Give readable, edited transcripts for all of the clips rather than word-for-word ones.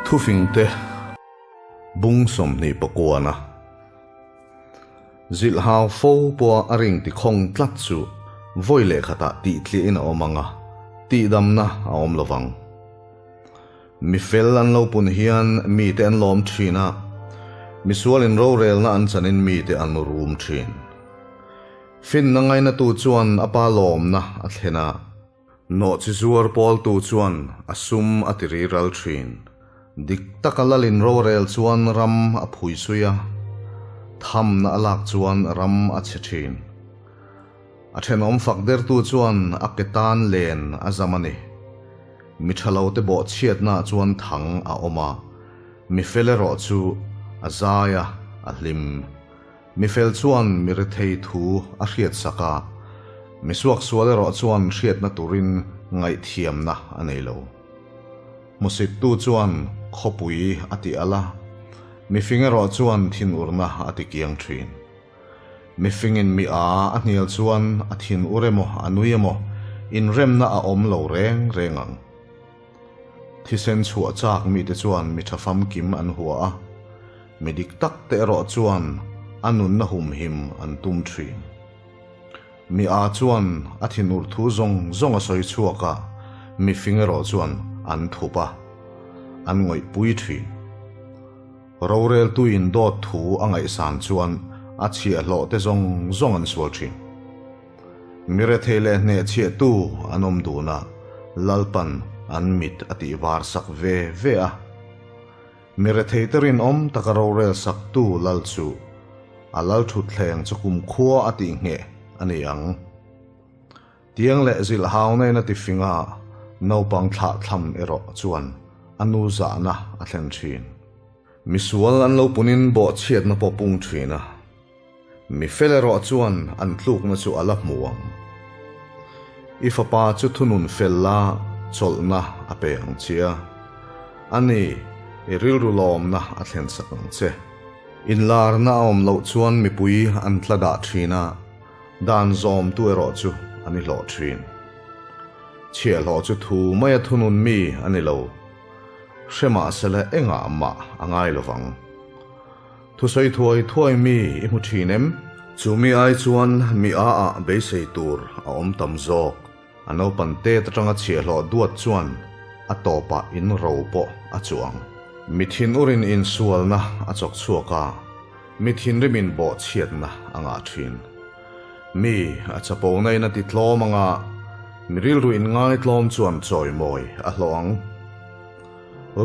Thufingte bung 29-na Zilhhau fo pawha a ring tikhawng tlat chu vawi leh khatah tihtliahin a awm ang a, tihdamna a awm lo vang. Mi fel an lo pun hian mite an lawm thin a, misualin rorelna an chanin mite an rum thin. Finna ngainatu chuan a pa lawmna a thlen a. Nawhchi zuar pawltu chuan a sum a ti riral thin. Dik taka lalin rorel chuan ram a phui sui a, thamna a lak chuan ram a chhe thin. A thenawm fak dertu chuan a ke tan len a zam a ni. Mi tha lote bawhchhiatnaah chuan thang a awm a, mi fel erawh chu a zai a, a hlim. Mi fel chuan mi rethei thu a hriatsak a, mi suaksual erawh chuan hriatna turin ngaihthiamna a nei lo. Hmusittu chuan khawpui a ti al a, mi fing erawh chuan thinurna a ti kiang thin. Mi fingin mi a a hnial chuan a thinur emaw a nui emaw inremna a awm lo reng reng ang. Thisen chhuah chak mite chuan mi tha famkim an hua a, mi dik tak te erawh chuan a nunna humhim an tum thin. Mi a chuan a thinur thu zawng zawng a sawi chhuak a, mi fing erawh chuan an thup a, an ngawihpui thin. Roreltuin dawt thu a ngaihsan chuan a chhiahhlawh te zawng zawng an sual thin. Mi rethei leh hnehchhiahtu an awm dun a, Lalpan an mit a tih var sak ve ve a. Mi rethei te rinawm taka rorel saktu Lal chu a Lal thutthleng chu kumkhua a tih ngheh a ni ang. Tiang leh zilh hau nen a ti fing a, naupang thlahthlam erawh chuan a nu zahna a thlen thin. Misual an lo punin bawhchhiatna pawh pung thin a. Mi fel erawh chuan an tlukna chu a la hmu ang. I fapa chu thunun fel la chawlhna a pe ang che a, ani i rilru lawmna a thlensak ang che. Inlarna a awm loh chuan mipui an tla dah thin a, dan zawmtu erawh chu an i hlawh thin. Chhiahhlawh chu thu maia thunun mi a ni lo, hre mahsela engah mah a ngai lovang. Thusawi thuai thuai mi i hmu thin em? Chu mi ai chuan mi a ah beisei tur a awm tam zawk. A naupan tet atanga chhiahhlawh duat chuan a tawpah in ro pawh a chuang. Mi thin urin insualna a chawk chhuak a, mi thinrimin bawhchhiatna a ngah thin. Mi a chapo na in a ti tlawm anga mi rilru in ngaitlawm chuan chawimawi a hlawh ang.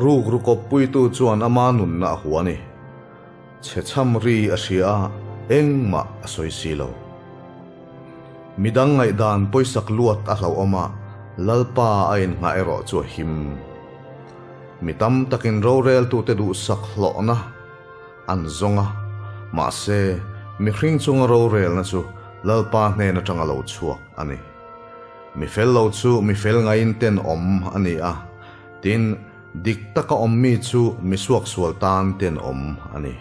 Ruk ru kawppuitu chuan ama nunna a hua a ni. Chhe chham ri a hria a, engmah a sawi si lo. Midang ngaihdan pawisak luat a hlauhawm a, Lalpa a innghah erawh chu a him. Mi tam takin roreltute duhsak hlawhna an zawng a, mahse, mihring chunga rorelna chu Lalpa hnen atanga lo chhuak a ni. Mi fel lo chu mi fel ngaiin tenawm a ni a, Tin, dik taka awm mi chu mi suaksual tan tenawm a ni.